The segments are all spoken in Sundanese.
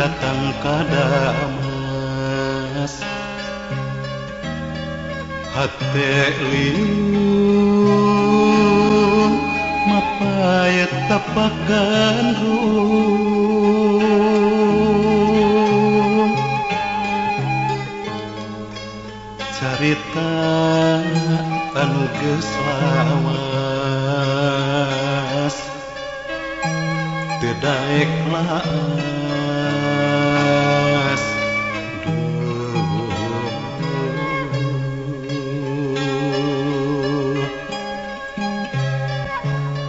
Datang ka Damas hate liung mapayet tapak gandrung carita anu geus lawas teu daek laas.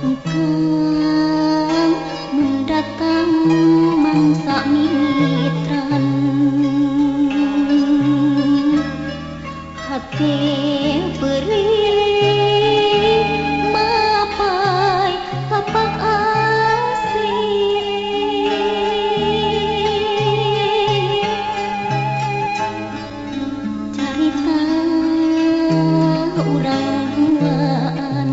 Engkang mun datang mangsa mitran hate perih mapai tapak asih carita urang duaan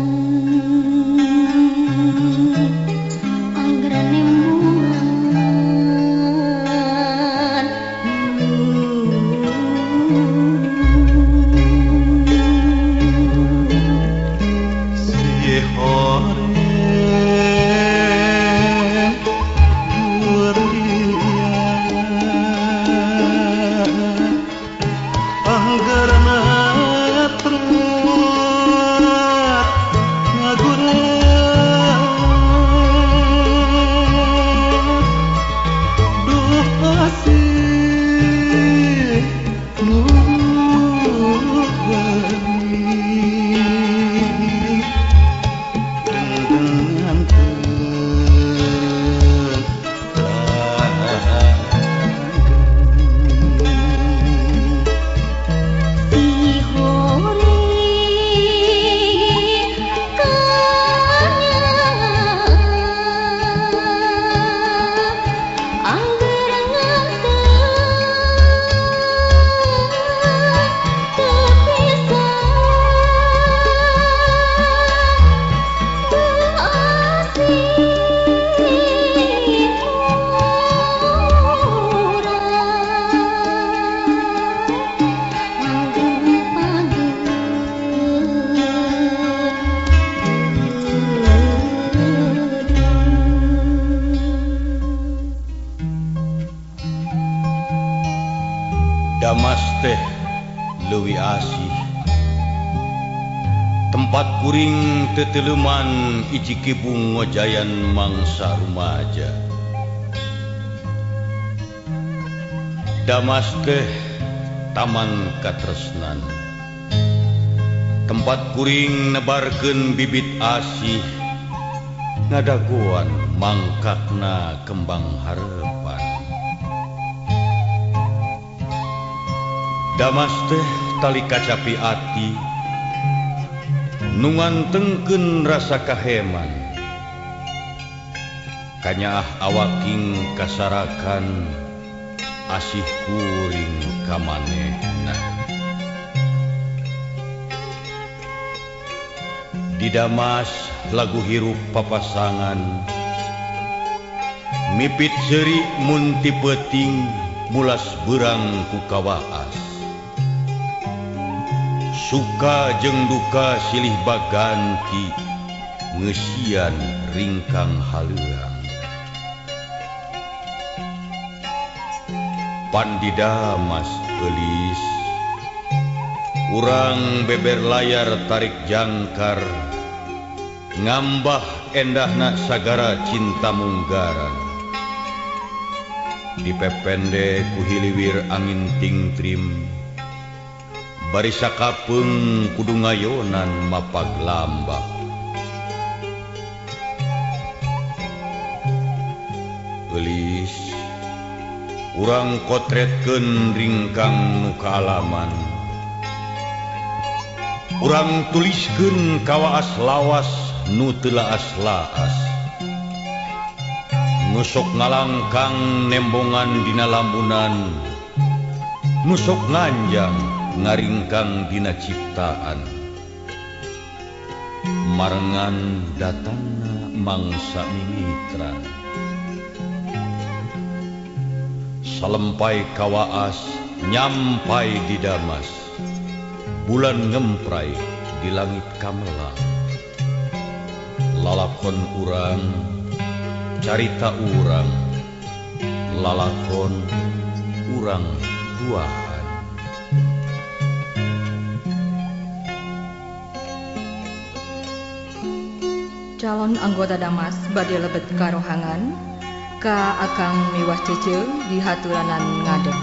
Damas teh leuwih asih tempat kuring teteleman iji kibung ngojayan mangsa rumaja. Damas teh taman katresnan tempat kuring nebarkeun bibit asih ngadagoan mangkakna kembang harepan. Damas teh tali kacapi ati nu ngantengkeun rasa kaheman kanyaah awaking kasarakan asih kuring ka manehna. Di Damas lagu hirup papasangan mipit seuri mun ti peuting mulas beurang ku kawaas. Suka jeung duka silih baganti ngeusian ringkang haleuang. Pan di Damas eulis urang beber layar tarik jangkar ngambah endahna sagara cinta munggaran. Dipepende ku hiliwir angin tingtrim barisa kapeung kudu ngayonan mapag lambak. Eulis urang kotretkeun ringkang nu kaalaman urang tuliskeun kawaas lawas nu teu laas-laas nu sok ngalangkang nembongan dina lamunan nu sok nganjang ngaringkang dina ciptaan marengan datangna mangsa mimitran. Salempai kawaas nyampai di Damas. Bulan ngemprai di langit kamelang. Lalakon urang, carita urang, lalakon urang duaan. Calon anggota Damas bade lebet karohangan ka Akang miwah Cece di haturanan ngadeg.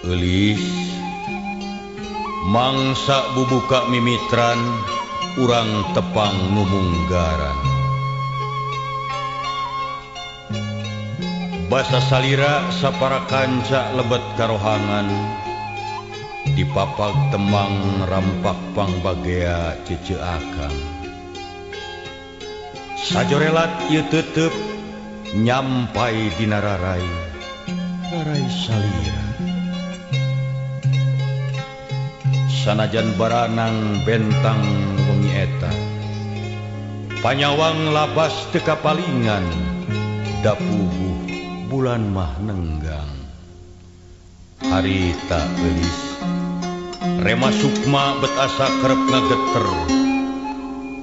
Eulis mangsa bubuka mimitran urang tepang numunggaran. Basa salira sapara kanca lebet karohangan dipapag temang rampak pangbagea cece akang. Sajorelat ieu tetep nyampai dina rarai, rarai salira. Sanajan baranang bentang wengi eta, panyawang labas teu kapalingan, dapuguh bulan mah nenggang. Harita eulis, rema sukma bet asa kerep ngageter,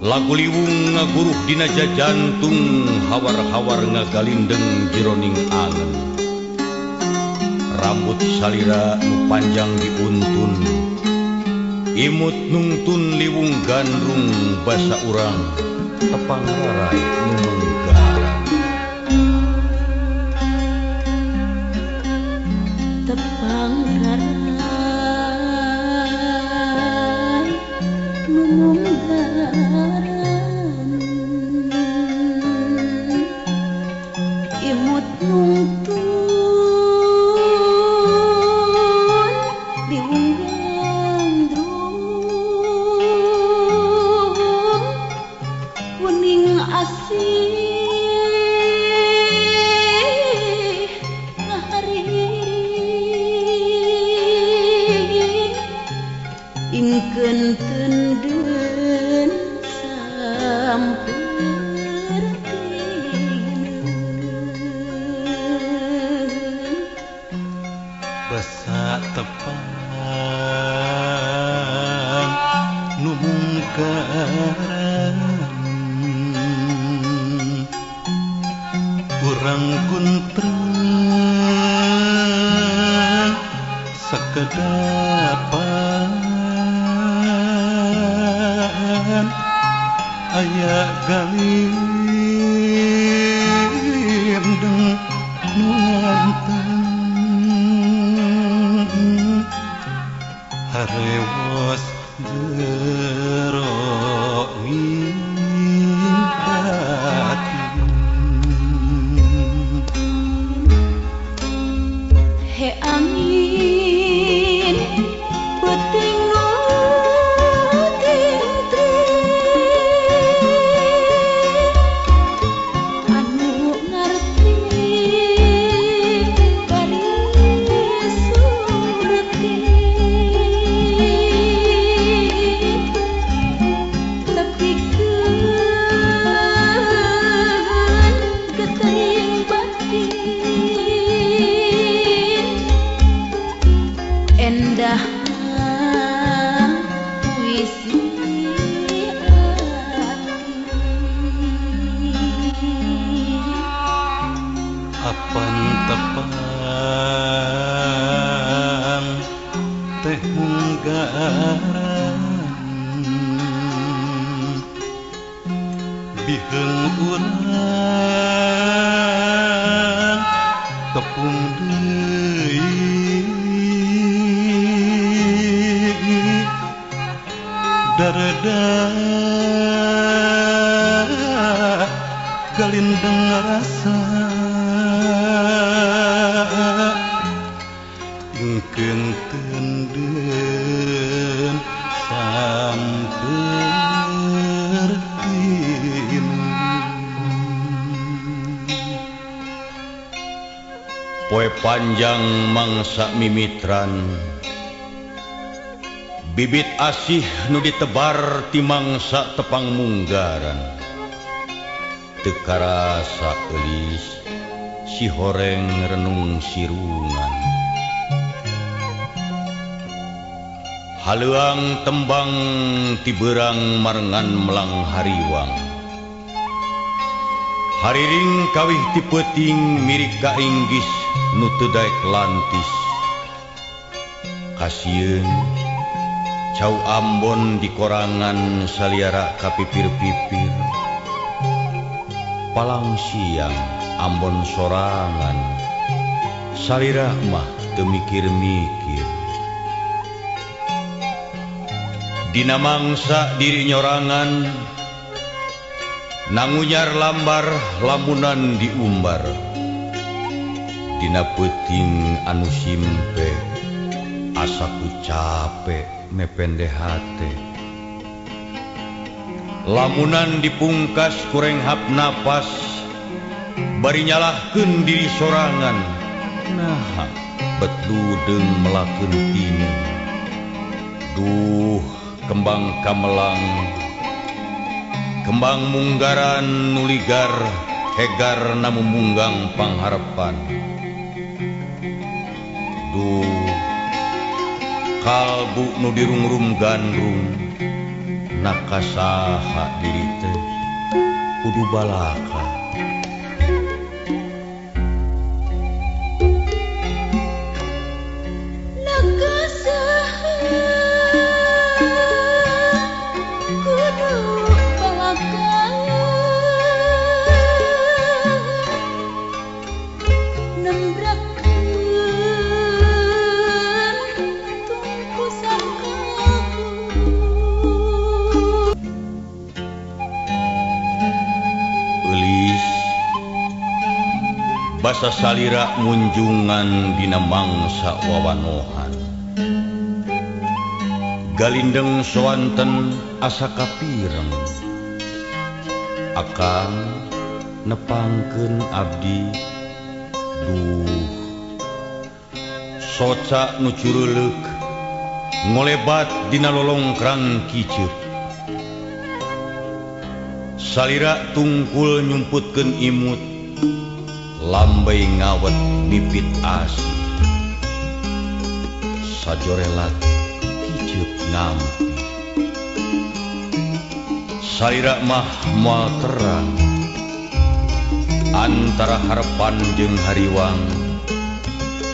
lagu liwung ngaguruh dina jajantung, hawar-hawar ngagalindeng jeroning angen. Rambut salira nu panjang diuntun, imut nungtun liwung gandrung basa urang tepang rarai nu menggaran. Tepang rarai nu menggaran, imut nungtun liwung asih ngahariring ingkeun teunden sampertikeun. Basa tepang nu mungkaran, Urang guntreng sakedapan aya galindeng nu nganteng harewos jero batin. He angin peuting nu tingtring anu ngarti bari surti tepikeun geteuing batin endah puisi ati. Apan tepang teh munggaran biheung urang tepung deui dareda galindeng rasa ingkeun teundeun sampeurtina. Poe panjang mangsa mimitran bibit asih nu ditebar ti mangsa tepang munggaran teu karasa eulis si horeng renung sirungan haleuang tembang ti beurang marengan melang hariwang hariring kawih ti peuting mirik ka inggis nu teu daek lantis kasieun cau Ambon di korangan saliara ka pipir-pipir palang siang Ambon sorangan salira mah teu mikir-mikir dina mangsa diri nyorangan nangunyar lambar lamunan diumbar dina peuting anu simpe asa ku cape mepende hate lamunan dipungkas kurenghap napas bari nyalahkeun diri sorangan naha bet ludeung melakeun tinu duh kembang kamelang kembang munggaran nuligar hegar namu munggang pangharepan duh kalbu nu dirungrum gandrung nakasaha diri teh kudu balaka. Nakasaha kudu balaka nembrakeun tungkusan kalbu. Eulis basa salira munjungan dina mangsa wawanohan galindeng soanten asa kapireng akang nepangkeun abdi duh soca nu curuleuk ngolebat dina lolongkrang kiceup salira tungkul nyumputkeun imut lambey ngawet mipit asih sajorelat kiceup ngampi salira mah moal terang Antara harapan jeung hariwang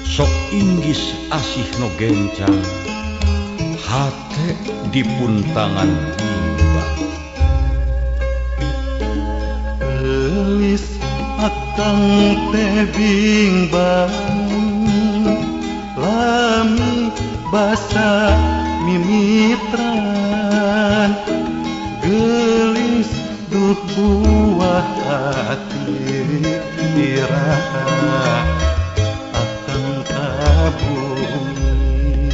sok inggis asih nu gencang hate dipuntangan bimbang. Geulis akang teh bimbang lami basa mimitran geulis duh buah hati iraha akang kabumi.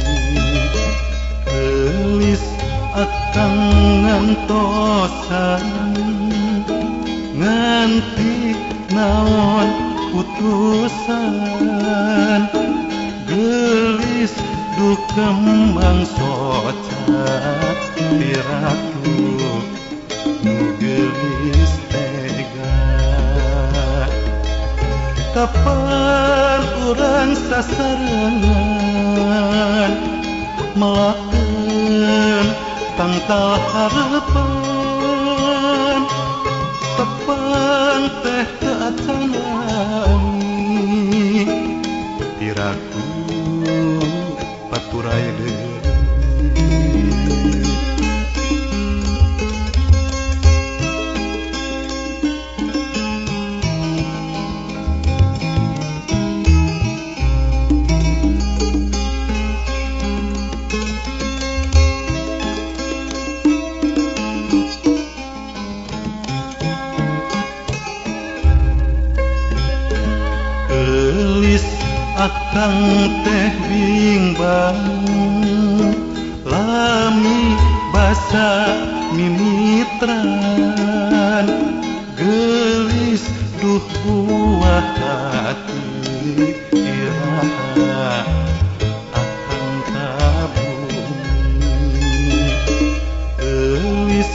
Geulis akang ngantosan nganti naon putusan geulis duh kembang soca piraku nu geulis tega. Kapan urang sasarengan melakeun tangtal harepan tepang teh teu acan wani piraku paturay deui. Geulis akang teh bimbang lami basa mimitran geulis duh buah hati iraha akang kabumi. Geulis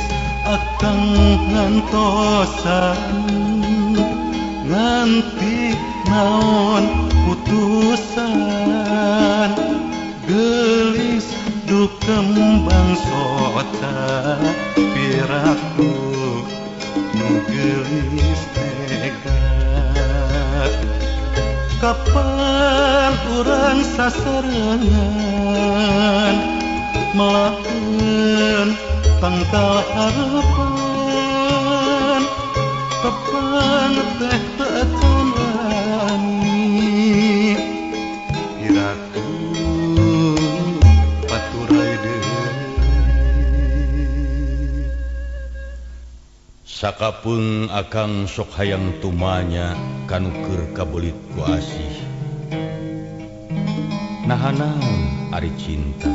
akang ngantosan nganti naon putusan geulis duh kembang soca piraku nu geulis tega. Kapan urang sasarengan melakeun tangtal harepan tepang teh teu acan wani piraku paturay deui. Sakapeung akang sok hayang tumanya kanu keur kabelit ku asih. Naha naon ari cinta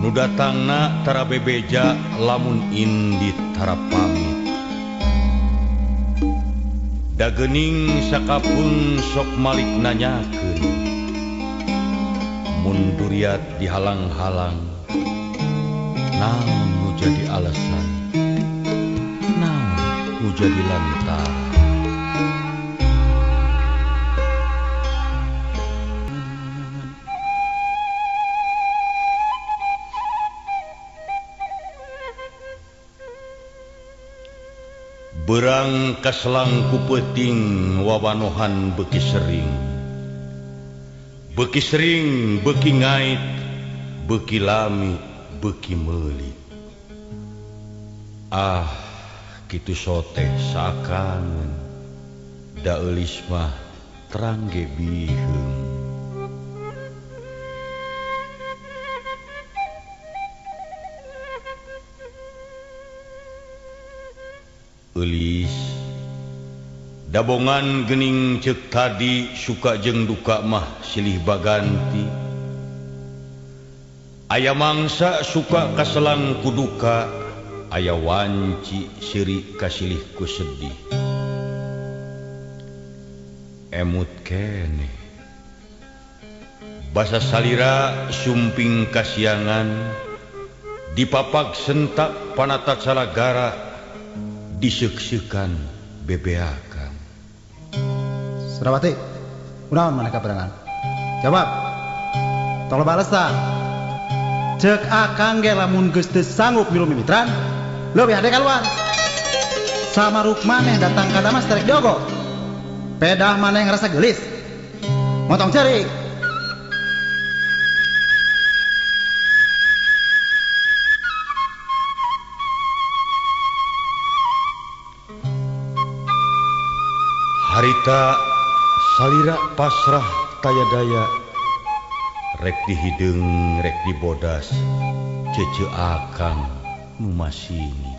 nu datangna tara bebeja lamun indit tara pamit. Dagening sakapeung sok malik nanyakeun mun duriat dihalang-halang naon nu jadi alasan naon nu jadi lantaran. Berang kaselang ku peuting wawanohan beuki sering. Beuki sering beuki ngait, beuki lami beuki meulit. Ah, kitu soteh sakangeun, da eulis mah terang ge biheung. Eulis dabongan geuning ceuk tadi suka jeung duka mah silih baganti. Aya mangsa suka kaselang ku duka, aya wanci seuri kasilih ku sedih. Emut keneh basa salira sumping kasiangan dipapak sentak panata calagara diseuk-seukan bebeakan. Surawati, kunaon maneh kaberangan? Jawab. Tong bales ta. Ceuk akang ge lamun geus teu sanggup milu mimitran, leuwih hade kaluar. Samaruk maneh datang ka Damas terek diogo. Pedah maneh ngerasa gelis. Motong ceurik. Harita salira pasrah taya daya. Rek dihideung rek dibodas cece akang nu masini.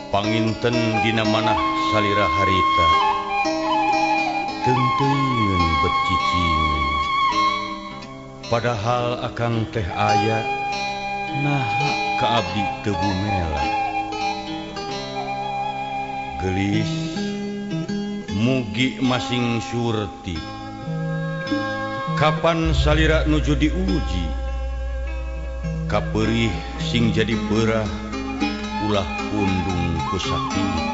Panginten dina manah salira harita teungteuingeun bet cicingeun. Padahal akang teh aya naha ka abdi teu bumela. Geulis mugi masing surti. Kapan salira nuju diuji kapeurih sing jadi peurah ulah pundung ku sakitu.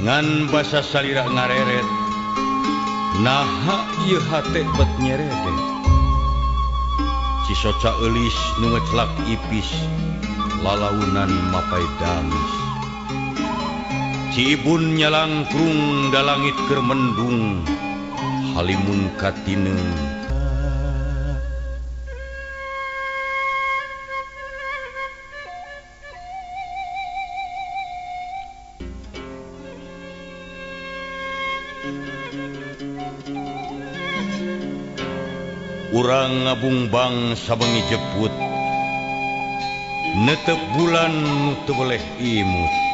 Ngan basa salira ngareret naha ieu hate bet nyeredet. Cisoca eulis nu ngecelak ipis lalaunan mapai damis. Ciibun nyalangkrung da langit keur mendung halimun katineung. Urang ngabungbang sabengi jeput netep bulan nu teu beleh imut.